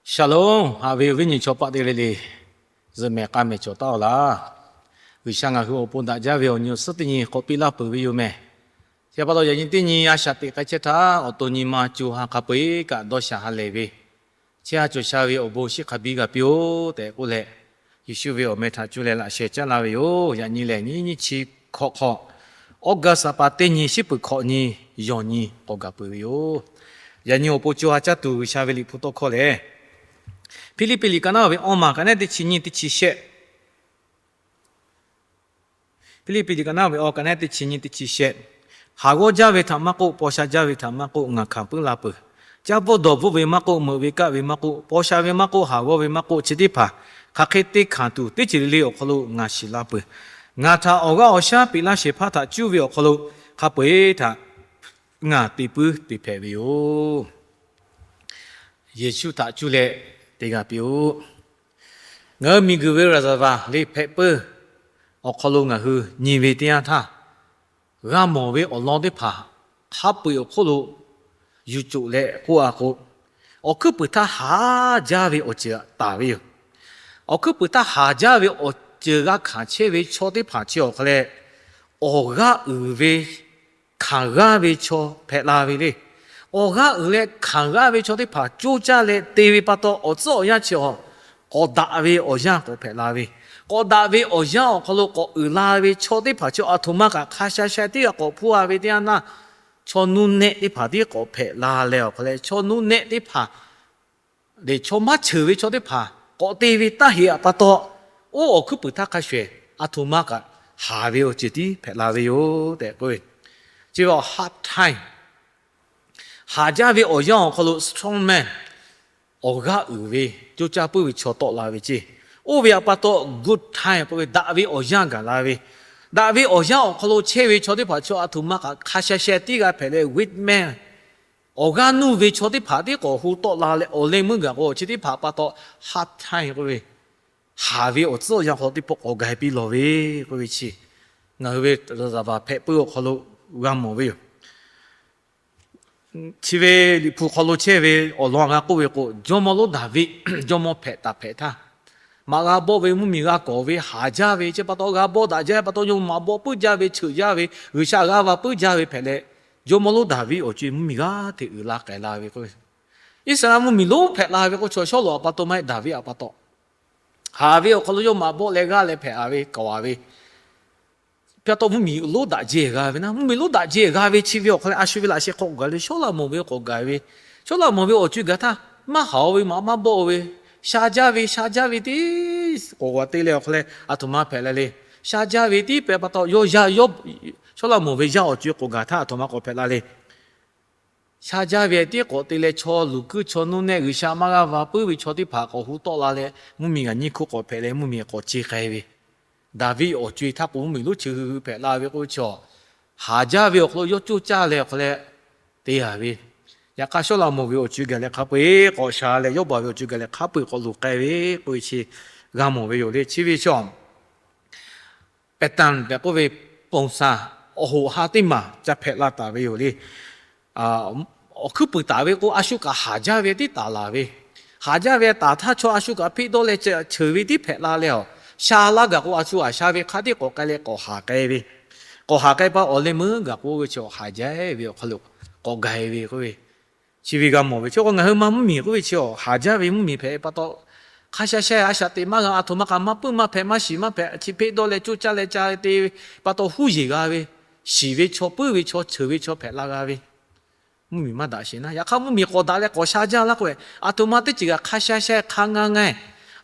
Shalom, haꞈ ve awˬ viˉ nyi chaw paˆ teˇ g'aˇ le le, zuhꞈ mehˍ k'a mehˍ cawˬ taˉ-aw laˇ. G'uiˬsha ngaˬ hui awˬ pon daꞈ jaˇ ve awˬ nyi awˬ suhˉ teˇ nyi k'awꞈ piˇ laˇ peuˬ ve yoˬ mehˍ. Chi pa taw yaꞈ nyi teˇ nyi a shaꞈ teꞈ k'ai chehˇ htaˇ, awˬ to nyi ma co ha hk'a peu-eˬ kaꞈ dawˇ sha ha lehˬ ve, chehˇ ha cawˬ sha ve awˬ bon shiˉ hk'a biˇ g'a piˇ-oˆ tehꞈ k'oˆ leh, Yeˍsuˆ ve awˬ meh htaꞈ cuˇ leh laꞈ sheh caˉ laˇ ve yoˬ. Yaꞈ nyi lehˬ, nyiˇ nyiˇ chi hkawꞈ hk'awꞈ, August a pa teˇ nyi, shiˉ peuˬ hkawꞈ nyi, yawˬ nyi k'awꞈ gaˬ peuˬ ve yoˬ. Yaꞈ nyi awˬ pon co ha caˇ tuˬ G'uiˬsha ve Liꞈ hpu tawˇ hkawˇ lehˬ, Hpiˇliˇpiˆ liꞈ ka naˉ ve awˇ maˬ ka naˉ teˇ chi nyiˇ teˇ chi shehˆ. Hpiˇliˇpiˆ liꞈ ka naˉ ve awˇ ka naˉ teˇ chi nyiˇ teˇ chi shehˆ. Haˍ g'awˇ jaˇ ve htaꞈ maˇ k'oˆ, paw sha jaˇ ve htaꞈ maˇ k'oˆ, ngaˬ hkanˍ puiˉ la peuˬ. Caˇ bvuhˇ dawˬ bvuhˇ ve maˇ k'oˆ, meuꞈ ve kaˆ ve maˇ k'oˆ, paw sha ve maˇ k'oˆ, haˍ g'awˇ ve maˇ k'oˆ, chi teˇ hpaˍ hk'aˬ hk'e te hkanˍ tuˬ teˇ ceuˬ le le awˬ hk'aw lo ngaˬ shiˍ la peuˬ. Ngaˬ htaꞈ awˬ g'aˇ awˬ shaˉ peꞈ laˇ shehˍ hpaˇ htaꞈ cuˇ ve awˬ hk'aw lo hk'a peu-eˬ htaꞈ ngaˬ te puiˉ te hpehꞈ ve yoˬ. Yeˍsuˆ htaꞈ cuˇ leh te g'a piˇ-oˆ. Ngaˬ hui miˬguiˬ ve raˍzaˍvaˍ le hpehꞈ peuˇ awˬ hk'aw lo ngaˬ hui nyi ve teˇ yanˇ htaˇ, g'a mawˬ ve awˬ lawn teˇ hpaˍ hk'a peu-eˬ awˬ hk'oˆ lo yuˬ coˬ leh k'oˆ a k'o, awˬ hkuiˉ puiˍ htaˇ haˍ jaˇ ve awˬ ceuˬ taˍ ve yoˬ. Awˬ hkuiˉ puiˍ htaˇ haˍ jaˇ ve awˬ ceuˬ g'a hkanˍ chehˇ ve chaw teˇ hpaˍ chi awˬ hk'aw leh, awˬ g'aˇ uiˍ ve hkanˍ g'aˇ ve chaw hpehꞈ la ve le. Awˬ g'aˇ uiˍ leh hkanˍ g'aˇ ve chaw teˇ hpaˍ coˇ caˇ leh te ve pa taw, awˬ tcuhˉ awˬ yanˇ chi awˬ k'awꞈ daꞈ ve awˬ yanˇ k'awꞈ hpehꞈ la ve, k'awꞈ daꞈ ve awˬ yanˇ awˬ hk'aw lo k'awꞈ uiˍ la ve chaw teˇ hpaˍ chi aˬ htoꞈ ma kaꞈ hk'a sha sha tiˉ g'a k'awꞈ hpuˇ a ve teˇ yanˇ naˇ, chaw nuˇ nehˆ teˇ hpaˍ tiˉ k'awꞈ hpehꞈ la leh awˬ hk'aw leh, chaw nuˇ nehˆ teˇ hpaˍ lehˬ, chaw maˇ cheuˬ ve chaw teˇ hpaˍ k'awꞈ te ve taˇ heꞈ pa taw, oˇ awˬ hkuiˉ puiˍ htaˇ hk'a shuˍ aˬ htoꞈ ma kaꞈ haˍ ve awˬ ceuˬ tiˉ hpehꞈ la ve yoˬ tehꞈ k'oˆ ve. Chi ve awˬ hard time, haˍ jaˇ ve awˬ yanˇ awˬ hk'aw lo strong man, awˬ g'aˇ uiˍ ve coˇ caˇ puiˉ ve chaw tawˆ la ve ceˇ. Oˇ ve pa taw good time k'oˆ ve daꞈ ve awˬ yanˇ gaˬ la ve, daꞈ ve awˬ yanˇ awˬ hk'aw lo chehˇ ve chaw teˇ hpaˍ chaw aˬ htoꞈ ma kaꞈ hk'a sha sha tiˉ g'a hpehꞈ leh weak man, awˬ g'aˇ nuˇ ve chaw teˇ hpaˍ tiˉ k'awꞈ hu tawˆ la leh awˬ leh meuˇ gaˬ k'o, chi teˇ hpaˍ pa taw hard time k'oˆ ve, haˍ ve awˬ tcuhˉ awˬ yanˇ hk'aw teˇ pawˆ k'awꞈ gaˬ piˇ lawˬ ve k'oˆ ve chi, ngaˬ hui ve raˍzaˍvaˍ hpehꞈ peuˇ awˬ hk'aw lo g'a mawˬ ve yoˬ. Chi ve Liꞈ hpu hk'aw lo chehˇ ve awˬ lawn g'a k'oˆ ve k'o, jawˇmawˇ lonˉ Daˍviˆ, jawˇmawˇ hpehꞈ taˍ hpehꞈ htaˇ, maꞈ g'a bawˆ ve mvuhˇmiˬ g'a kawˍ ve haˍ jaˇ ve, chi pa taw g'a bawˆ daꞈ jaˇ pa taw, yawˇ maꞈ bawˆ puiˉ jaˇ ve, cheuꞈ jaˇ ve, G'uiˬsha g'a va puiˉ jaˇ ve hpehꞈ leh, jawˇmawˇ lonˉ Daˍviˆ awˬ co-e mvuhˇmiˬ g'aˇ hteꞈ uiˍ la k'ai la ve k'o, Iˉsaˍreˍlaˆ mvuhˇmiˬ lonˉ hpehꞈ la ve k'o, chaw Sawˉluꞈ awˬ pa taw maˇ heˆ, Daˍviˆ awˬ pa taw haˍ ve awˬ hk'aw lo yawˇ maꞈ bawˆ leh g'aˇ leh hpehꞈ a ve, kawˍ a ve, pa taw mvuhˇmiˬ lonˉ daꞈ jehˬ g'a ve naˉ, mvuhˇmiˬ lonˉ daꞈ jehˬ g'a ve chi ve awˬ hk'aw leh a shu ve laꞈ sheh hk'aw k'awꞈ gaˬ le, Sawˉlaꞈmonˍ ve k'awꞈ gaˬ ve, Sawˉlaꞈmonˍ ve awˬ co-e gaˬ htaˇ, maˇ haˍ ve maꞈ maˇ bawˆ ve, sha jaˇ ve sha jaˇ ve tiˉ k'awꞈ g'a te leh awˬ hk'aw leh aˬ htoꞈ ma hpehꞈ la le. Sha jaˇ ve tiˉ pehꞈ pa taw yawˇ yaˇ, Sawˉlaꞈmonˍ ve yaˇ awˬ co-e k'awꞈ gaˬ htaˇ aˬ htoꞈ ma k'awꞈ hpehꞈ la le. Sha jaˇ ve tiˉ k'awꞈ te leh chaw luˬ kuiˉ chaw nuˇ nehˆ G'uiˬsha maˇ g'a va puiˉ ve chaw teˇ hpaˍ k'awꞈ hu tawˆ la leh mvuhˇmiˬ g'aꞈ nyiˇ hkuˇ k'awꞈ hpehꞈ leh mvuhˇmiˬ k'awꞈ ce k'ai ve, Daˍviˆ awˬ co-e htaˇ k'o mvuhˇmiˬ lonˉ chi hui hui hpehꞈ la ve k'oˆ ve chaw, haˍ jaˇ ve awˬ hk'aw lo yawˇ coˇ caˇ leh awˬ hk'aw leh te a ve, yaꞈ hk'aˇ Sawˉlaꞈmonˍ ve awˬ co-e gaˬ leh hk'a peu-eˬ k'awꞈ sha leh Yawˇbaˬ ve awˬ co-e gaˬ leh hk'a peu-eˬ k'awꞈ luˬ k'ai ve k'oˆ ve chi g'a mawˬ ve yoˬ le. Chi ve chaw pattern tehꞈ k'oˆ ve, ပုံစံ, awˬ hoꞈ ha teˇ maˬ ca hpehꞈ la taˍ ve yoˬ le. Awˬ hkuiˉ puiˍ taˍ ve k'o a shu kaꞈ haˍ jaˇ ve tiˉ taˍ laˬ ve, haˍ jaˇ ve taˍ htaˇ chaw a shu kaꞈ hpeˆ dawˇ leh cheuˬ ve tiˉ hpehꞈ la leh, sha laˇ gaˬ k'o a shu haˍ sha ve hk'a tiˉ k'awꞈ k'ai leh k'awꞈ haˍ k'ai ve, k'awꞈ haˍ k'ai pa awˬ leh meuˇ gaˬ k'o ve chaw haˍ jaˇ ve awˬ hk'aw lo k'awꞈ gaˬ ve k'oˆ ve, chi ve g'a mawˬ ve. Chi k'o ngaˬ hui ma mvuhˇmiˬ k'oˆ ve chi haˍ jaˇ ve mvuhˇmiˬ hpehꞈ pa taw, hk'a sha sha a shaꞈ teꞈ maˇ g'a, aˬ htoꞈ ma kaꞈ maˇ puiˉ maˇ hpehꞈ maˇ shiˍ maˇ hpehꞈ, chi hpeˆ dawˇ leh coˇ caˇ leh ca te pa taw huˉ yeˬ g'a ve, shiˍ ve chaw puiˉ ve chaw cheuˬ ve chaw hpehꞈ la g'a ve, mvuhˇmiˬ maˇ daꞈ sheˍ naˉ. Yaꞈ hk'aˇ mvuhˇmiˬ k'awꞈ daꞈ leh k'awꞈ sha jaˇ laˇ k'o, aˬ htoꞈ ma teˇ ceuˬ kaꞈ hk'a sha sha hk'a ngaˇ ngaˇ,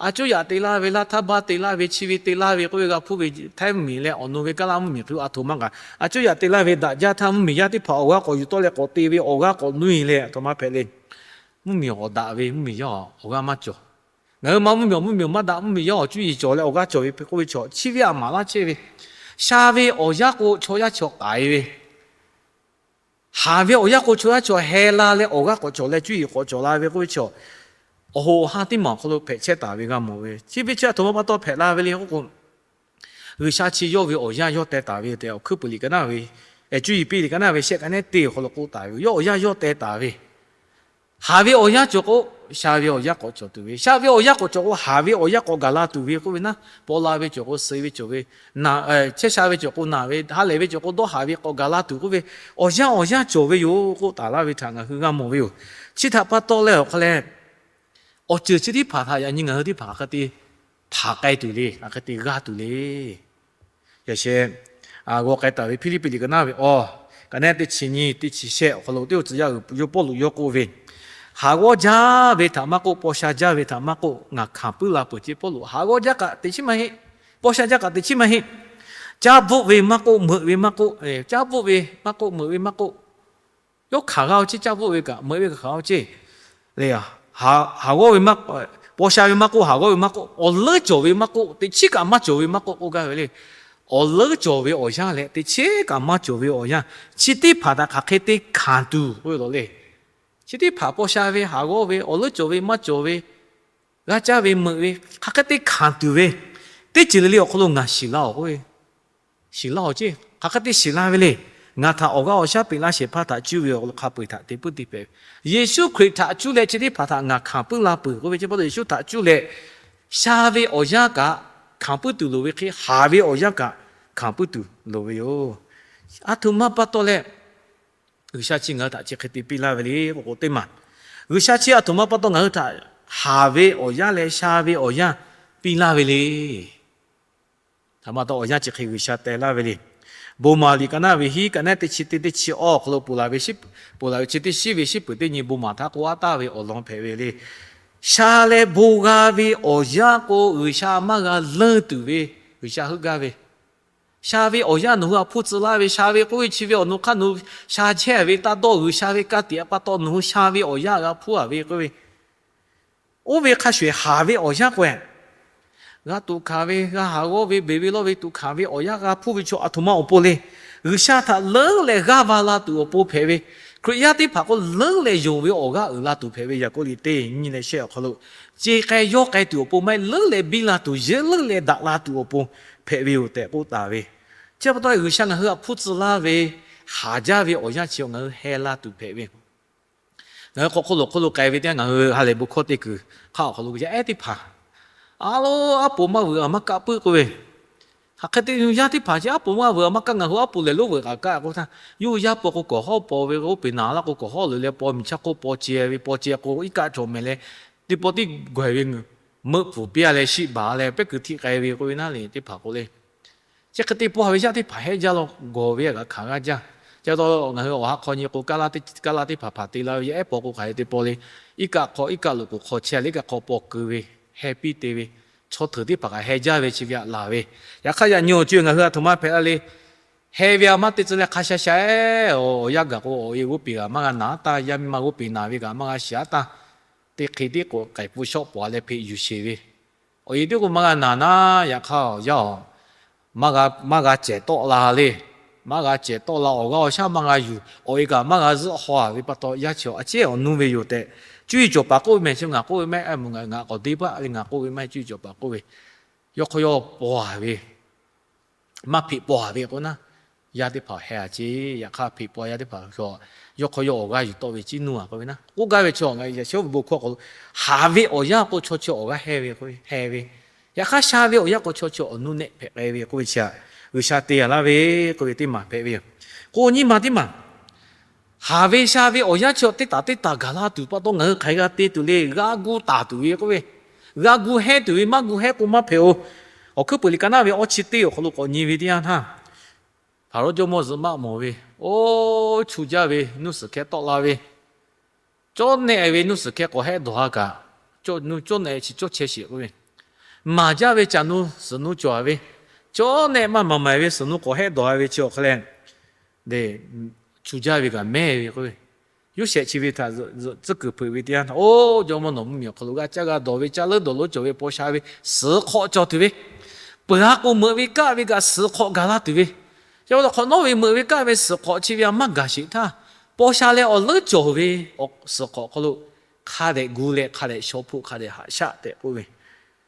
a cuˉ yaꞈ te laˇ ve laˇ htaˇ baˇ te laˇ ve chi ve te laˇ ve k'oˆ ve g'a hpuˇ ve htaiˇ mvuhˇmiˬ leh awˬ nu ve Kaˇlaˇ mvuhˇmiˬ hk'e aˬ htoꞈ ma kaꞈ a cuˉ yaꞈ te laˇ ve daꞈ jaˇ htaˇ mvuhˇmiˬ yaˇ teˇ hpaˍ awˬ g'aˇ k'awꞈ yuˬ tawˆ leh k'awꞈ te ve awˬ g'aˇ k'awꞈ nuˇ e leh aˬ htoꞈ ma hpehꞈ le. Mvuhˇmiˬ k'awꞈ daꞈ ve mvuhˇmiˬ yaˇ awˬ g'aˇ maˇ cawˬ. Ngaˬ hui ma mvuhˇmiˬ awˬ mvuhˇmiˬ maˇ daꞈ, mvuhˇmiˬ yaˇ awˬ cuˇ yiˍ cawˬ leh awˬ g'aˇ cawˬ ve hk'e k'oˆ ve chaw, chi ve aˬ maˍ laˇ chehˇ ve, sha ve awˬ yanˇ k'o chaw yaˇ chaw k'ai ve, haˍ ve awˬ yanˇ k'o chaw yaˇ chaw heh la leh awˬ g'aˇ k'awꞈ cawˬ leh cuˇ yiˍ k'awꞈ cawˬ la ve k'oˆ ve chaw, awˬ hoꞈ awˬ ha teˇ maˬ awˬ hk'aw lo hpehꞈ chehˇ taˍ ve g'a mawˬ ve. Chi ve chi aˬ htoꞈ ma pa taw hpehꞈ la ve le k'oˆ k'o, G'uiˬsha chi yawˇ ve awˬ yanˇ yawˇ teh taˍ ve tehꞈ awˬ hkuiˉ puiˍ liꞈ ka naˇ ve, cuˇ yiˍ piˇ liꞈ ka naˇ ve shehˆ ka nehˉ teˇ awˬ hk'aw lo k'oˆ taˍ ve, yawˇ awˬ yanˇ yawˇ teh taˍ ve, Haˍ ve awˬ yanˇ cawˬ k'o, sha ve awˬ yanˇ k'awꞈ cawˬ tuˬ ve, sha ve awˬ yanˇ k'awꞈ cawˬ k'o, haˍ ve awˬ yanˇ k'awꞈ gaˬ la tuˬ ve k'oˆ ve naˉ, paw la ve cawˬ k'o suh ve cawˬ ve, chehˇ sha ve cawˬ k'o naˬ ve, ha lehˬ ve cawˬ k'o dawˇ haˍ ve k'awꞈ gaˬ la tuˬ k'oˆ ve, awˬ yanˇ awˬ yanˇ cawˬ ve yoˬ k'oˆ taˍ laˇ ve htaꞈ ngaˬ hui g'a mawˬ ve yoˬ. Chi htaꞈ pa taw leh awˬ hk'a leh, awˬ ceuˬ chi teˇ hpaˍ htaꞈ yaꞈ nyi ngaˬ hui teˇ hpaˍ hk'a te hpanˍ k'ai tuˬ le, hk'a te g'aˇ tuˬ le. Yaꞈ sheh g'aw k'ai taˍ ve Hpiˇliˇpiˆ liꞈ ka naˉ ve awˬ, ka naˉ teˇ chi nyi teˇ chi shehˆ awˬ hk'aw lo teˇ oˇ tcuh yaˇ uiˍ yawˇ Pawˇluꞈ yawˇ k'oˆ ve, Haˍ g'awˇ jaˇ ve htaꞈ maˇ k'oˆ, paw sha jaˇ ve htaꞈ maˇ k'oˆ, ngaˬ hkanˍ puiˉ la peuˬ ce Pawˇluꞈ. Haˍ g'awˇ jaˇ kaꞈ teꞈ chiˉ maˇ heˆ, paw sha jaˇ kaꞈ teꞈ chiˉ maˇ heˆ. Caˇ bvuhˆ ve maˇ k'oˆ, meuꞈ ve maˇ k'oˆ, caˇ bvuhˆ ve maˇ k'oˆ, meuꞈ ve maˇ k'oˆ, yawˇ hkanˍ g'a-o ce, caˇ bvuhˆ ve kaꞈ meuꞈ ve kaꞈ hkanˍ-o ce. Haˍ g'awˇ ve maˇ, paw sha ve maˇ k'oˆ, haˍ g'awˇ ve maˇ k'oˆ, awˬ leuˉ cawˬ ve maˇ k'oˆ, teꞈ chiˉ kaꞈ maˇ cawˬ ve maˇ k'oˆ k'oˆ gaˇ ve le. Awˬ leuˉ cawˬ ve awˬ yanˇ leh teꞈ chiˉ kaꞈ maˇ cawˬ ve awˬ yanˇ, chi teˇ hpaˍ htaꞈ hk'aˬ hk'e te hkanˍ tuˬ k'oˆ ve lawˬ le. Chi teˇ hpaˍ paw sha ve, haˍ g'awˇ ve, awˬ leuˉ cawˬ ve maˇ cawˬ ve, g'a caˇ ve meuꞈ ve, hk'aˬ hk'e te hkanˍ tuˬ ve, teˇ ceuˬ le le awˬ hk'aw lo ngaˬ shiˍ laˇ-oˬ k'oˆ ve, shiˍ laˇ-oˬ ce. Hk'aˬ hk'e te shiˍ la ve le. Ngaˬ htaꞈ awˬ g'aˇ awˬ shaˉ peꞈ laˇ shehˍ hpaˇ htaꞈ cuˇ ve awˬ hk'a peu-eˬ htaꞈ te puiˉ te hpehꞈ ve, Yeˍsuˆ Hkriꞈ htaꞈ cuˇ leh chi teˇ hpaˍ htaꞈ ngaˬ hkanˍ puiˉ la peuˬ k'oˆ ve, chi pa taw Yeˍsuˆ htaꞈ cuˇ leh sha ve awˬ yanˇ kaꞈ hkanˍ puiˉ tuˬ loˍ ve hk'e, haˍ ve awˬ yanˇ kaꞈ hkanˍ puiˉ tuˬ loˍ ve yoˬ. Aˬ htoꞈ ma pa taw leh, G'uiˬsha chi ngaˬ hui htaꞈ chi hk'e te piˇ laˇ ve le k'o k'o teˇ maˬ, G'uiˬsha chi aˬ htoꞈ ma pa taw ngaˬ hui htaꞈ haˍ ve awˬ yanˇ leh sha ve awˬ yanˇ piˇ laˇ ve le. Htaꞈ ma taw awˬ yanˇ chi hk'e G'uiˬsha teh laˇ ve le. Bon maˍ liꞈ ka naˉ ve hiˉ ka naˉ teˇ chi teˇ teˇ chi awˬ hk'aw lo ponˬ laˬ ve, ponˬ laˬ ve chi teˇ shiˉ ve shiˉ peuˬ teˇ nyi bon maˍ htaˇ k'o aˉ taˍ ve awˬ lawn hpehꞈ ve le. Sha leh bon g'a ve awˬ yanˇ k'o G'uiˬsha maˇ g'a leunˇ tuˬ ve, G'uiˬsha heuˆ gaˇ ve, sha ve awˬ yanˇ nawˬ hui aꞈ hpuˇ tcuh laˇ ve, sha ve k'oˆ ve chi ve awˬ nu hk'aˇ nawˬ hui sha chehˇ ve taˇ dawˇ, G'uiˬsha ve ka tiꞈ pa taw nawˬ hui sha ve awˬ yanˇ g'a hpuˇ-a ve k'oˆ ve, oˇ ve hk'a shuˍ eˬ haˍ ve awˬ yanˇ k'o-eˬ, g'a tuꞈ hkanˍ ve, g'a haˍ g'awˇ ve, beˬ ve lawˇ ve tuꞈ hkanˍ ve awˬ yanˇ g'a hpuˇ ve chaw aˬ htoꞈ ma awˬ pon le. G'uiˬsha htaꞈ leuˉ leh g'aˇ va la tuˬ awˬ pon hpehꞈ ve, Hkriꞈ yaˇ teˇ hpaˍ k'o leuˉ leh yonˍ ve awˬ g'aˇ uiˍ la tuˬ hpehꞈ ve, Yaˍkoˆ liꞈ teˇ nyi leh shehˆ awˬ hk'aw lo, ce k'ai yawˇ k'ai tuˬ awˬ pon maˇ heˆ, leuˉ leh biˇ la tuˬ, yeuˬ leuˉ leh daꞈ la tuˬ awˬ pon hpehꞈ ve yoˬ tehꞈ k'oˆ taˍ ve. Chi pa taw G'uiˬsha ngaˬ hui aꞈ hpuˇ tcuh laˇ ve, haˍ jaˇ ve awˬ yanˇ chi ngaˬ hui heh la tuˬ hpehꞈ ve. Ngaˬ hui hk'aw hk'oˆ lo hk'oˆ lo k'ai ve teˇ yanˇ ngaˬ hui ha lehˬ bon hkawˇ te kuiˬ hk'aˇ awˬ hk'aw lo yaˇ ehˉ teˇ hpaˍ, a lo, aˉ po maˇ vuiˬ a maˇ kaˆ puiˉ k'oˆ ve, hk'aˬ hk'e te yaˇ teˇ hpaˍ chi aˉ po maˇ vuiˬ a maˇ kaˆ, ngaˬ hui aˉ po lehˬ lonˉ vuiˬ k'aꞈ kaˆ k'oˆ htaˇ, yawˇ hui yaˇ paw k'o kawˬ hawˉ paw ve, oˇ peˬ naˍ laˇ k'o kawˬ hawˉ leuˬ leh paw, miˬ chaˇ hk'oˆ paw ce ve, paw ce k'o iˉ kaˆ cawˬ mehˍ leh, teˇ paw tiˉ gawˬ-e ve, meuˆ pfuhˍ piˇ-a leh shiˆ baˬ leh pehˉ kuiˬ htiˆ k'ai ve k'oˆ ve naˉ le teˇ hpaˍ k'o le. Chi hk'e te paw ve yaˇ teˇ hpaˍ hehˆ jaˇ law, gawˬ ve g'a hkanˍ g'aˇ jaˇ. Chi pa taw ngaˬ hui awˬ ha hk'aw nyi k'o, kaˇ laˇ teˇ hpaˍ hpaˍ te la ve yaˇ ehˉ paw k'o hk'aˬ hk'e te paw le. Iˉ kaˆ hk'aw, iˉ kaˆ loꞈ k'oˍ hk'aw chehˇ leh iˉ kaˆ hk'aw paw keu ve, heh piˇ te ve, chaw hteuˍ teˇ hpaˍ kaꞈ heh jaˇ ve chi ve aꞈ laˬ ve. Yaꞈ hk'aˇ yaꞈ nyi awˬ co ngaˬ hui aˬ htoꞈ ma hpehꞈ la le. Heh ve a maˇ te tcuh leh hk'a sha sha-eˬ, awˬ yanˇ gaˬ k'o awˬ e g'oˇ peˬ g'aꞈ maˇ g'a naˍ-a taˇ, yaˇ miˇ ma g'oˇ peˬ naˍ ve kaꞈ maˇ g'a shiˍ-a taˇ, teˇ hk'e tiˉ k'o k'aiˬ pun shawˆ pawˍ leh hpeꞈ yuˬ sheˍ ve, awˬ e tiˉ k'o maˇ g'a naˍ naˉ, yaꞈ hk'aˇ awˬ yanˇ awˬ maˇ g'a cehˬ tawˆ la le. Maˇ g'a cehˬ tawˆ la, awˬ g'aˇ awˬ shaˉ maˇ g'a yuˬ, awˬ e kaꞈ maˇ g'a zuhˆ haw-a ve pa taw, yaˇ chi a ciˉ awˬ nuˇ ve yoˬ tehꞈ, cuˇ yiˍ cawˬ paˍ k'oˆ ve mehˍ chi ngaˬ k'oˆ ve maˇ heˆ, a moˍ ngaˬ k'awꞈ deˇ baˆ le ngaˬ k'oˆ ve maˇ heˆ, cuˇ yiˍ cawˬ paˍ k'oˆ ve, yawˇ hk'aw yawˇ paw-a ve, maˇ hpeꞈ paw-a ve k'o naˉ, yaˇ teˇ hpaˍ heh-a ce. Yaꞈ hk'aˇ hpeꞈ paw yaˇ teˇ hpaˍ yawˇ hk'aw yawˇ awˬ g'aˇ yuˬ tawˆ ve ciˉ nuˇ-a k'oˆ ve naˉ, k'oˆ gaˇ ve chaw ngaˬ hui yaꞈ shawˉ ve bon hkawˇ k'awꞈ lo, haˍ ve awˬ yanˇ k'o chaw chi awˬ g'aˇ heh ve k'oˆ ve, heh ve. Yaꞈ hk'aˇ sha ve awˬ yanˇ k'o chaw chi awˬ nuˇ nehˆ hpehꞈ k'ai ve k'oˆ ve chi htaꞈ G'uiˬsha te-a laˇ ve k'oˆ ve teˇ maˬ hpehꞈ ve yoˬ. K'o nyi ma teˇ maˬ, haˍ ve sha ve awˬ yanˇ chi teˇ taˍ teˇ taˍ gaˬ la tuˬ pa taw ngaˬ hui hk'aˬ hk'e g'a te tuˬ le, g'a gu taˍ tuˬ ve k'oˆ ve, g'a gu hehˉ tuˬ ve, maˇ gu hehˉ k'o maˇ hpehꞈ-o. Awˬ hkuiˉ puiˍ liꞈ ka naˉ ve awˇ chi teˇ awˬ hk'aw lo k'awꞈ nyi ve teˇ yanˇ htaˇ, Hpaˍrawˇ jawˇmawˇ zuhꞈ maˆ mawˬ ve, oˇ chu jaˇ ve nuˇ suhˍ hkeh tawˆ la ve, cawˇ nehˆ ve nuˇ suhˍ hkeh k'awꞈ hehˆ dawˬ-a kaꞈ, cawˇ nehˆ chi cawˇ chehˇ sheˍ k'oˆ ve, maˍ jaˇ ve caˬ nu suhˍ nu cawˬ-a ve, cawˇ nehˆ maˇ maˍ maˍ ve suhˍ nu k'awꞈ hehˆ dawˬ-a ve chi awˬ hk'a leh, chu jaˇ ve kaꞈ mehˇ ve k'oˆ ve, Yoˇsehꞈ chi ve htaꞈ tcuhˉ kuiˬ hpeuꞈ ve teˇ yanˇ htaˇ, oˇ jawˇmawˇ nawˬ mvuhˇmiˬ awˬ hk'aw lo g'a caˇ g'a dawˬ ve, caˇ leuˉ dawˬ lonˉ cawˬ ve paw sha ve suhˍ hk'awꞈ cawˬ tuˬ ve, peuˬ-a k'o meuꞈ ve kaˆ ve kaꞈ suhˍ hk'awꞈ gaˬ la tuˬ ve, chi pa taw hk'awꞈ nawˉ ve meuꞈ ve kaˆ ve suhˍ hk'awꞈ chi ve a maˇ gaˬ sheˍ htaˇ, paw sha leh awˬ leuˉ cawˬ ve suhˍ hk'awꞈ hk'aw lo hk'a dehꞈ gu leh hk'a dehꞈ shaw hpoˆ hk'a dehꞈ haꞈ shaˆ tehꞈ k'oˆ ve,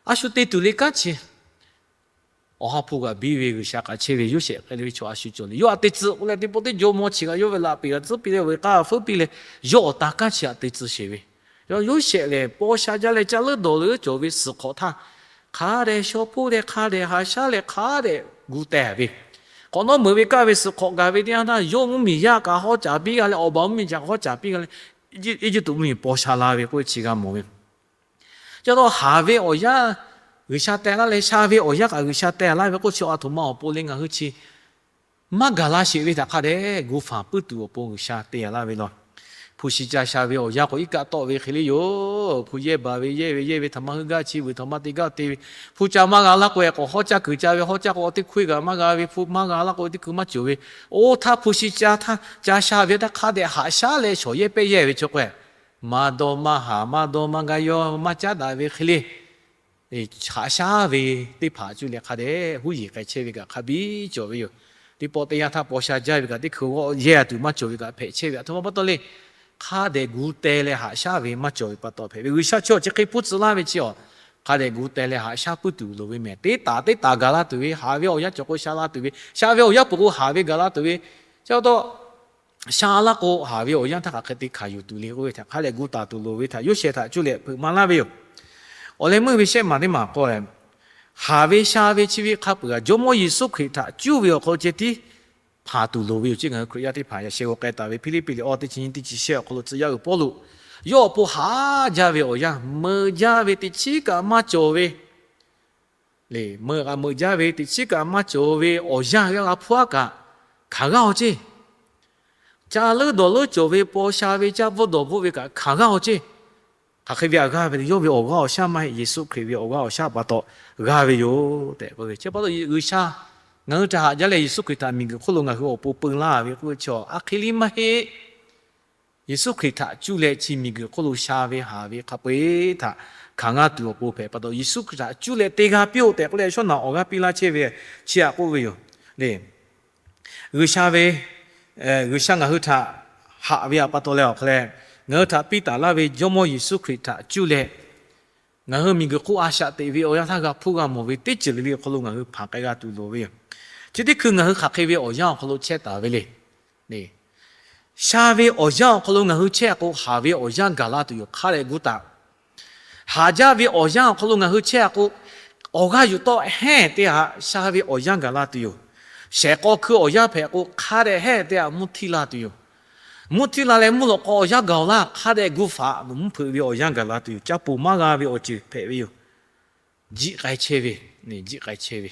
a shu te tuˬ le kanˉ chi Awˬ ha hpu kaꞈ biˇ ve G'uiˬsha k'aꞈ chehˇ ve Yoˇsehꞈ hk'e le ve chaw a shu cawˬ le. Yawˇ htaꞈ te tcuh k'oˆ leh teˇ pawˆ teˇ jawˇmawˇ chi kaꞈ yawˇ ve laꞈ peˍ g'a tcuhˉ piˇ leh veuꞈ k'aˇ feuˉ piˇ leh, yawˇ awˬ tan kanˉ chi htaꞈ te tcuh sheˍ ve. Yoˇsehꞈ lehˬ paw sha jaˇ leh caˇ leuˉ dawˬ leuˉ cawˬ ve suhˍ hk'awꞈ htaˇ, hk'a dehꞈ shaw hpoˇ leh hk'a dehꞈ haꞈ shaˉ leh hk'a dehꞈ gu teh ve. K'awꞈ nawˉ meuˍ ve kaˇ ve suhˍ hk'awꞈ gaˬ ve teˇ yanˇ htaˇ, yawˇ mvuhˇ miˬ yaˇ kaꞈ hawˉ caˍ piˇ g'a leh, awˬ baˬ mvuhˇ miˬ kaꞈ hawˉ caˍ piˇ g'a leh, Eˇjiˇtuꞈ mvuhˇ miˬ paw sha la ve k'oˆ ve chi g'a mawˬ ve. Chi taw haˍ ve awˬ yanˇ G'uiˬsha teh laˇ leh, sha ve awˬ yanˇ kaꞈ G'uiˬsha teh laˇ ve k'oˆ chi, a htoꞈ ma awˬ pon le ngaˬ hui chi maˇ gaˬ la sheˍ ve htaꞈ hk'a dehꞈ gu fanˬ puiˉ tuˬ awˬ pon G'uiˬsha te laˇ ve law. Hpu shi ca sha ve awˬ yanˇ k'o iˉ kaˆ tawˆ ve hk'e le yoˬ. Hpu yehˇ baˬ ve yehˇ ve yehˇ ve htaꞈ maˇ heuˆ gaˇ, chi vuiˬ htaꞈ maˇ te gaˇ te ve, hpu ca maˇ g'a laˇ k'o e k'awꞈ hawˉ caˇ kuiˬ ca ve, hawˉ caˇ k'o teˇ hkui kaꞈ maˇ g'a ve, hpu maˇ g'a laˇ k'o teˇ hkui maˇ cawˬ ve. Oˇ htaˇ hpu shi ca htaˇ ca sha ve htaˇ hk'a dehꞈ haꞈ shaˉ leh shawˍ yehˇ pehˇ yehˇ ve chaw k'o, maˇ dawˇ maˇ haˍ, maˇ dawˇ maˇ gaˇ, yawˇ maˇ caˉ daꞈ ve hk'e le. Haꞈ shaˉ ve teˇ hpaˍ cuˇ leh hk'a dehꞈ huˉ yeˬ k'ai chehˇ ve kaꞈ hk'a biˇ cawˬ ve yoˬ. Teˇ pawˆ teˇ yanˇ htaˇ paw sha jaˇ ve kaꞈ teˇ hkui g'awˇ yehˇ tuˬ maˇ cawˬ ve kaꞈ hpehꞈ chehˇ ve. A htoꞈ ma pa taw le, hk'a dehꞈ gu teh leh haꞈ shaˉ ve maˇ cawˬ ve pa taw hpehꞈ ve. G'uiˬsha chi awˬ chi hk'e hpuˇ tcuh laˇ ve chi awˬ, hk'a dehꞈ gu teh leh haꞈ shaˉ puiˉ tuˬ loˍ ve mehˍ. Teˇ taˍ teˇ taˍ gaˬ la tuˬ ve, haˍ ve awˬ yanˇ cawˬ k'o sha la tuˬ ve, sha ve awˬ yanˇ peuˬ k'o haˍ ve gaˬ la tuˬ ve, chi pa taw sha laˇ k'o haˍ ve awˬ yanˇ htaˇ hk'aˬ hk'e te hkanˍ yuˬ tuˬ le k'oˆ ve htaꞈ hk'a dehꞈ gu taˍ tuˬ loˍ ve htaꞈ Yoˇsehꞈ htaꞈ cuˇ leh hpeuꞈ maˍ laˇ ve yoˬ. Awˬ leh meuˇ ve shehˆ maˬ teˇ maˬ k'o, haˍ ve sha ve chi ve hk'a peuˬ a, Jawˇmawˇ Yeˍsuˆ Hkriꞈ htaꞈ cuˇ ve awˬ hk'aw lo ceh tiˉ hpanˍ tuˬ loˍ ve yoˬ. Chi ngaˬ hui Hkriꞈ yaˇ teˇ hpaˍ yaꞈ sheh g'aw k'ai taˍ ve Hpiˇliˇpiˆ liꞈ awˇ teˇ chi nyiˇ teˇ chi shehˆ awˬ hk'aw lo tcuh yaˇ uiˍ Pawˇluꞈ yawˇ awˬ pon haˍ jaˇ ve awˬ yanˇ, meuꞈ jaˇ ve teꞈ chiˉ kaꞈ maˇ cawˬ ve le, meuꞈ kaꞈ meuꞈ jaˇ ve teꞈ chiˉ kaꞈ maˇ cawˬ ve awˬ yanˇ g'a g'a hpuˇ aˉ kaꞈ hkanˍ g'aˇ awˬ ceˇ. Ca leuˉ dawˬ leuˉ cawˬ ve paw sha ve caˇ bvuhˆ dawˬ bvuhˆ ve kaꞈ hkanˍ g'aˇ awˬ ceˇ. Hk'aˬ hk'e ve htaꞈ g'aˇ ve le, yawˇ ve awˬ g'aˇ awˬ shaˉ maˇ heˆ, Yeˍsuˆ Hkriꞈ ve awˬ g'aˇ awˬ shaˉ pa taw g'aˇ ve yoˬ tehꞈ k'oˆ ve. Chi pa taw G'uiˬsha ngaˬ hui htaꞈ haꞈ jaˇ leh Yeˍsuˆ Hkriꞈ htaꞈ miˬguiˬ hk'oˆ lo ngaˬ hui awˬ pon peu laˇ ve k'oˆ ve chi a hk'e le maˇ heˆ. Yeˍsuˆ Hkriꞈ htaꞈ cuˇ leh chi miˬguiˬ hk'oˆ lo sha ve haˍ ve hk'a peu-eˬ htaꞈ hkanˍ g'aˇ tuˬ awˬ pon hpehꞈ pa taw, Yeˍsuˆ Hkriꞈ htaꞈ cuˇ leh te g'a piˇ-oˆ tehꞈ k'oˆ leh shawˉ naꞈ awˬ g'aˇ piˇ laˇ chehˇ ve chi htaꞈ k'oˆ ve yoˬ le. G'uiˬsha ve, G'uiˬsha ngaˬ hui htaꞈ haꞈ ve htaꞈ pa taw leh awˬ hk'a leh, ngaˬ hui htaꞈ piˇ taˍ laˇ ve Jawˇmawˇ Yeˍsuˆ Hkriꞈ htaꞈ cuˇ leh ngaˬ hui miˬguiˬ hk'oˆ a shaꞈ teꞈ ve awˬ yanˇ htaˇ g'a hpuˇ g'a mawˬ ve teˇ ceuˬ le le awˬ hk'aw lo ngaˬ hui hpanˍ k'ai g'a tuˬ loˍ ve yoˬ. Chi teˇ hkui ngaˬ hui hk'aˬ hk'e ve awˬ yanˇ awˬ hk'aw lo chehˇ taˍ ve le. Sha ve awˬ yanˇ awˬ hk'aw lo ngaˬ hui chehˇ k'o, haˍ ve awˬ yanˇ gaˬ la tuˬ yoˬ. Hk'a dehꞈ gu taˍ. Haˍ jaˇ ve awˬ yanˇ awˬ hk'aw lo ngaˬ hui chehˇ k'o, awˬ g'aˇ yuˬ tawˆ hehnˇ teˇ haꞈ sha ve awˬ yanˇ gaˬ la tuˬ yoˬ. Shehˍ k'aw hkui awˬ yanˇ hpehꞈ k'o, hk'a dehꞈ hehnˇ teˇ haꞈ mvuhˇ htiˇ la tuˬ yoˬ. Mvuhˇ htiˇ la leh mvuhˇ lawꞈ k'aw awˬ yanˇ gaˬ-oˬ laˇ, hk'a dehꞈ gu faꞈ mvuhˇ hpeuꞈ ve awˬ yanˇ gaˬ la tuˬ yoˬ. Caˇ poˬ maˇ g'a ve awˬ ceuˬ hpehꞈ ve yoˬ. Jiˆ k'ai chehˇ ve, jiˆ k'ai chehˇ ve,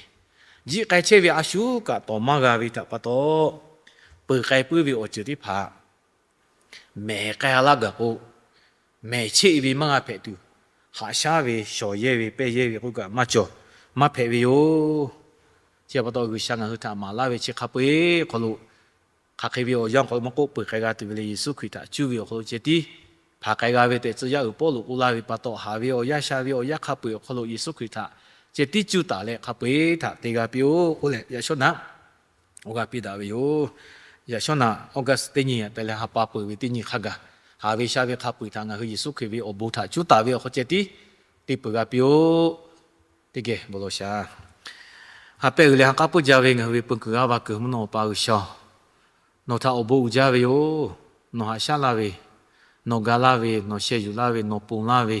jiˆ k'ai chehˇ ve a shu kaꞈ tawˍ maˇ g'a ve htaꞈ pa taw, peuˬ k'ai puiˉ ve awˬ ceuˬ teˇ hpaˍ mehˬ k'ai laˇ gaˬ k'o, mehˬ cheˆ ve maˇ g'a hpehꞈ tuˬ, haꞈ shaˉ ve, shawˍ yehˇ ve, pehˇ yehˇ ve k'oˆ kaꞈ maˇ cawˬ, maˇ hpehꞈ ve yoˬ. Chi pa taw G'uiˬsha ngaˬ hui htaꞈ maˍ laˇ ve chi hk'a peu-eˬ hk'aw lo, hk'aˬ hk'e ve awˬ yanˇ awˬ hk'aw lo maˇ k'oˆ, peuˬ k'ai g'a tuˬ ve leh Yeˍsuˆ Hkriꞈ htaꞈ cuˇ ve awˬ hk'aw lo ceh tiˉ hpanˍ k'ai g'a ve tehꞈ tcuh yaˇ uiˍ Pawˇluꞈ k'oˆ laˇ ve pa taw, haˍ ve awˬ yanˇ sha ve awˬ yanˇ hk'a peu-eˬ awˬ hk'aw lo Yeˍsuˆ Hkriꞈ htaꞈ ceh tiˉ cuˇ taˍ leh hk'a peu-eˬ htaꞈ te g'a piˇ-oˆ k'oˆ leh yaꞈ shawˉ naꞈ awˬ g'aˇ piˇ daꞈ ve yoˬ. Yaꞈ shawˉ naꞈ August teˇ nyi te leh ha pa peuˬ ve teˇ nyi hk'a gaˬ, haˍ ve sha ve hk'a peu-eˬ htaꞈ ngaˬ hui Yeˍsuˆ Hkriꞈ ve awˬ bon htaꞈ cuˇ taˍ ve awˬ hk'aw ceh tiˉ te peuˬ g'a piˇ-oˆ. Teˇ geh bon lawˬ shaˍ. Ha pehˇ uiˍ leh ha k'aˉ puiˉ jaˇ ve ngaˬ hui ve peu kuiˬ g'aˇ va kuiˬ mvuhˇ naw awˬ pa G'uiˬsha-oˬ, nawˬ htaꞈ awˬ bon uiˍ jaˇ ve yoˬ. Nawˬ haꞈ shaˉ laˇ ve, nawˬ ga laˇ ve, nawˬ sheh yuˬ laˇ ve, nawˬ ponˬ laˇ ve,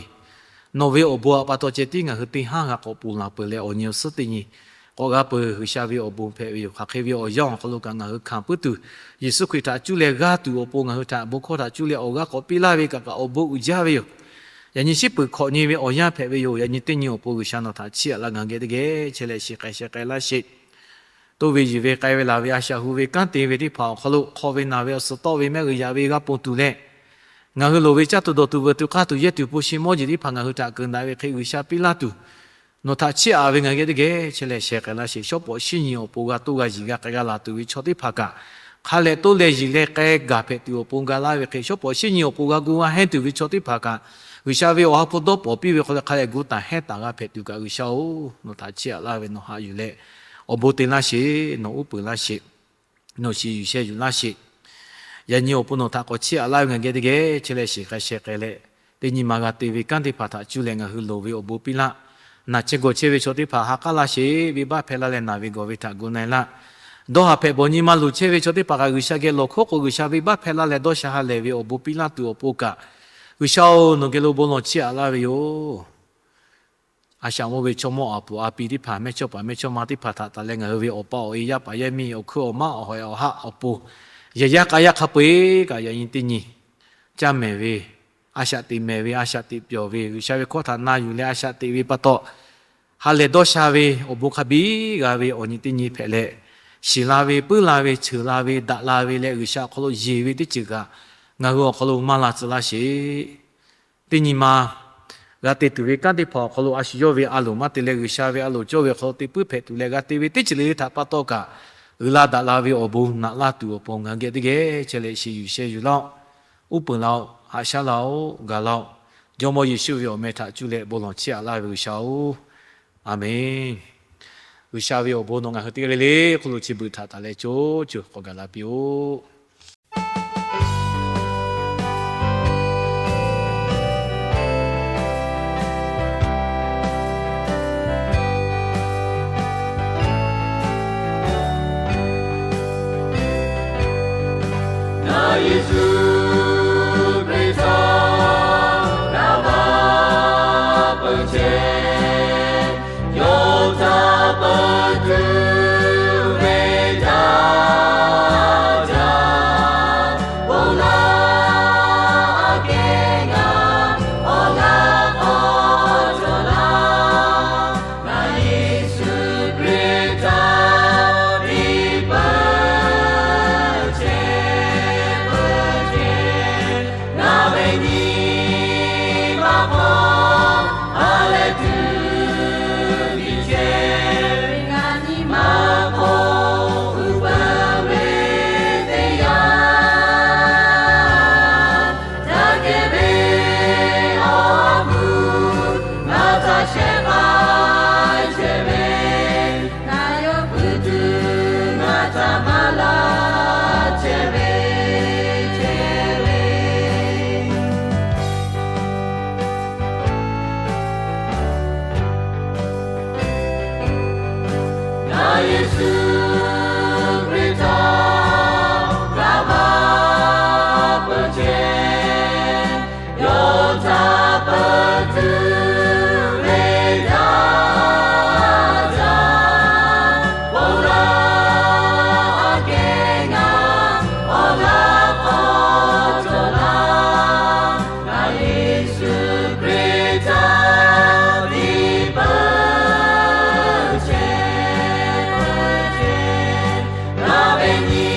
nawˬ ve awˬ bon htaꞈ pa taw ceh tiˉ ngaˬ hui teˇ haˉ g'a k'awꞈ ponˬ laˬ peuˬ leh awˬ nyi awˬ suhˉ teˇ nyi k'awꞈ g'a peuˬ. G'uiˬsha ve awˬ bon hpehꞈ ve yoˬ. Hk'aˬ hk'e ve awˬ yanˇ awˬ hk'aw lo kaꞈ ngaˬ hui hkanˍ puiˉ tuˬ, Yeˍsuˆ Hkriꞈ htaꞈ cuˇ leh g'aˇ tuˬ awˬ pon ngaˬ hui htaꞈ bon hkawˇ htaꞈ cuˇ leh awˬ g'aˇ k'awꞈ piˇ laˇ ve kaꞈ kaꞈ awˬ bon uiˍ jaˇ ve yoˬ. Yaꞈ nyi shiˉ peuˬ hkawꞈ nyi ve awˬ yanˇ hpehꞈ ve yoˬ. Yaꞈ nyi teˇ nyi awˬ pon G'uiˬsha nawˬ htaꞈ chiˇ aꞈ laˇ ngaˬ geh teˇ geh chehˇ leh shiˍ k'ai sheh k'ai laˇ sheˍ. Toˇ ve yuˬ ve k'ai ve laˬ ve a shaꞈ hu ve kanˉ te ve teˇ hpaˍ awˬ hk'aw lo hk'aw ve naˬ ve awˬ suhˍ tawˆ ve mehˆ g'uiˬ yaꞈ ve g'a ponˬ tuˬ leh, ngaˬ hui loˍ ve caˇ tuˬ dawˬ tuˬ veuꞈ tuˬ k'aˇ tuˬ yehˇ tuˬ hpu shi mawˇ jeˬ teˇ hpaˍ ngaˬ hui htaꞈ keunˍ daꞈ ve hk'e G'uiˬsha piˇ laˇ tuˬ, nawˬ htaꞈ chiˇ aꞈ ve ngaˬ geh teˇ geh chehˇ leh sheh k'ai laˇ sheˍ. Shawˉ pawˍ shiˉ nyi awˬ pon g'a toˇ g'a yiˬ g'a k'ai g'a laˬ tuˬ ve chaw teˇ hpaˍ kaꞈ, hk'a leh toˇ leh yiˬ leh k'ai gaˬ hpehꞈ tuˬ awˬ pon ga laˇ ve hk'e, shawˉ pawˍ shiˉ nyi awˬ pon g'a gu g'a henˇ tuˬ ve chaw teˇ hpaˍ kaꞈ, G'uiˬsha ve awˬ ha hpu dawˇ pawnˍ piˇ ve hk'aw leh hk'a leh gu taˍ hehnˇ taˍ g'a hpehꞈ tuˬ kaꞈ G'uiˬsha-oˬ, nawˬ htaꞈ chiˇ aꞈ laˇ ve nawˬ haꞈ yuˬ leh awˬ bon te laˇ sheˍ, nawˬ uˉ peunˍ laˇ sheˍ, nawˬ shiˍ yuˬ sheh yuˬ laˇ sheˍ. Yaꞈ nyi awˬ pon nawˬ htaꞈ k'awꞈ chiˇ aꞈ laˇ ve ngaˬ geh teˇ geh chehˇ leh shiˍ k'ai sheh k'ai leh, teˇ nyi ma g'a te ve kanˉ teˇ hpaˍ htaꞈ cuˇ leh ngaˬ hui loˍ ve awˬ bon piˇ laˇ. Naˬ chehˇ gawˬ chehˇ ve chaw teˇ hpaˍ ha k'aˉ laˇ sheˍ. Venˇbaˆ hpehˇ laˇ leh naˬ ve gawˬ ve htaꞈ gu na-e laˇ. Dawˇ haˍ hpehꞈ bawˬ nyi ma luˬ chehˇ ve chaw teˇ hpaˍ kaꞈ G'uiˬsha geh lawˬ hkawˉ k'o, G'uiˬsha venˇbaˆ hpehˇ laˇ leh dawˇ sha ha lehˬ ve awˬ bon piˇ laˇ tuˬ awˬ pon kaꞈ, G'uiˬsha-oˬ, nawˬ geh lo bon lawˬ chiˇ aꞈ laˇ ve yoˬ. A shaꞈ mawˇ ve chaw mawˇ aˬ puˍ a pi teˇ hpaˍ, mehˇ chawˇ paˍ mehˇ chawˇ ma teˇ hpaˍ htaꞈ taˍ leh ngaˬ hui ve awˬ pa awˬ e, yaˇ paˍ yaˇ miˇ, awˬ hkuiˉ awˬ maˇ, awˬ hawehꞈ awˬ haˆ awˬ pon, yehˬ yaˇ k'a yaˇ hk'a peu-eˬ kaꞈ yaꞈ nyi teˇ nyi caˇ mehˍ ve, a shaꞈ teꞈ mehˍ ve, a shaꞈ teꞈ pyawˬ ve, G'uiˬsha ve hkawˇ htaꞈ na yuˬ leh a shaꞈ teꞈ ve pa taw, ha lehˬ dawˇ sha ve awˬ bon hk'a biˇ g'a ve awˬ nyi teˇ nyi hpehꞈ leh, shiˍ la ve, puiˉ la ve, cheuˬ la ve, daꞈ la ve leh G'uiˬsha awˬ hk'aw lo yeˬ ve teˇ ceuˬ kaꞈ ngaˬ hui awˬ hk'aw lo maˇ la tcuh laˇ sheˍ. Teˇ nyi ma g'a te tuˬ ve kanˉ teˇ hpaˍ awˬ hk'aw lo a shu yawˇ ve a loˍ maˇ te leh G'uiˬsha ve a loˍ cawˇ ve awˬ hk'aw lo te puiˉ hpehꞈ tuˬ leh g'a te ve teˇ ceuˬ le le htaꞈ pa taw kaꞈ, uiˍ la daꞈ la ve awˬ bon naꞈ laˇ tuˬ awˬ pon ngaˬ hui geh teˇ geh chehˇ leh shiˍ yuˬ sheh yuˬ laˇ-oˆ. Uˉ peunˍ laˇ-oˆ, haꞈ shaˉ laˇ-oˆ, gaˬ laˇ-oˆ. Jawˇmawˇ Yeˍsuˆ ve awˬ meh htaꞈ cuˇ leh bon lawˬ chiˇ aꞈ laˇ ve G'uiˬsha-oˬ, Aˍmenˍ. G'uiˬsha ve awˬ bon nawˬ ngaˬ hui teˇ g'aˇ le le hk'oˆ lo chi beuꞈ htaꞈ taˍ leh co co k'awꞈ gaˬ la piˇ-oˆ. Ngaˬ Yeˍsuˆ Hkriꞈ htaꞈ g'a va peuˬ chehˇ, yawˇ htaꞈ peuˬ tuˬ ve jaˇ jaˇ, bon laˇ kehˬ ngaˬ awˬ g'aˇ k'awꞈ cawˬ laˇ. Ngaˬ Yeˍsuˆ Hkriꞈ htaꞈ tiꞈ peuˬ chehˇ peuˬ chehˇ, ngaˬ ve nyi ma hk'aw ha lehˬ tuˬ tiꞈ chehˇ. Ngaˬ nyi ma hk'aw uˉ peunˍ ve teˇ yanˇ, ca kehˬ ve awˬ hk'aw lo ngaˬ htaꞈ shehˍ hpaˇ chehˇ ve, ngaˬ yawˇ pui tuˬ ngaˬ htaꞈ maˇ laˇ chehˇ ve, chehˇ ve. Ngaˬ Yeˍsuˆ Hkriꞈ htaꞈ g'a va peuˬ chehˇ, yawˇ htaꞈ peuˬ tuˬ ve jaˇ jaˇ, bon laˇ kehˬ ngaˬ awˬ g'aˇ k'awꞈ cawˬ laˇ. Ngaˬ Yeˍsuˆ Hkriꞈ htaꞈ tiꞈ peuˬ chehˇ peuˬ chehˇ, ngaˬ ve nyi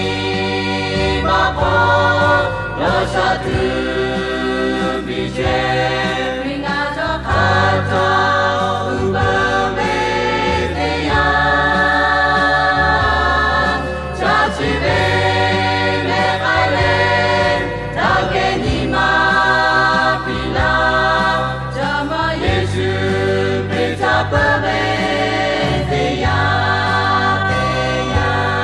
ma hk'aw yawˇ shaˍ tuˬ piˇ chehˇ. Ngaˬ chaw hk'aˬ htaꞈ uˉ peunˍ ve teˇ yanˇ, ca chi ve mehˆ k'ai leh, daꞈ kehˬ nyi ma piˇ laˇ. Jawˇmawˇ Yeˍsuˆ Hkriꞈ htaꞈ peuˬ ve teˇ yanˇ, teˇ yanˇ,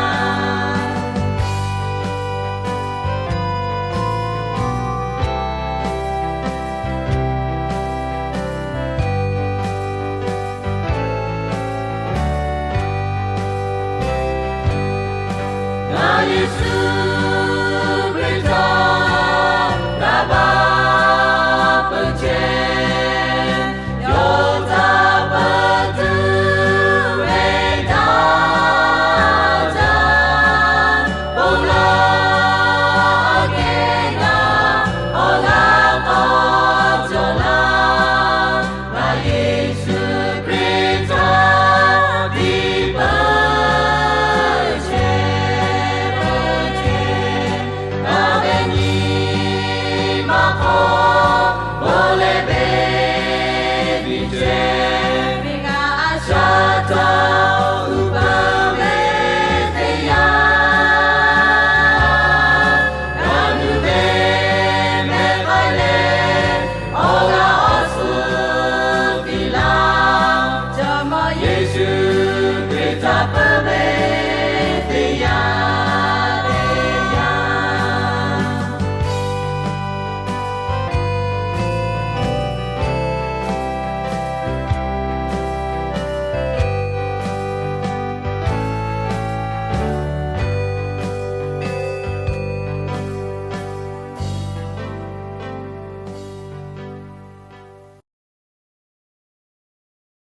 Ngaˬ Yeˍsuˆ Hkriꞈ htaꞈ g'a va peuˬ chehˇ, yawˇ htaꞈ peuˬ tuˬ ve jaˇ jaˇ, bon laˇ kehˬ ngaˬ awˬ g'aˇ k'awꞈ cawˬ laˇ. Ngaˬ Yeˍsuˆ Hkriꞈ htaꞈ tiꞈ peuˬ chehˇ peuˬ chehˇ, ngaˬ ve nyi ma hk'aw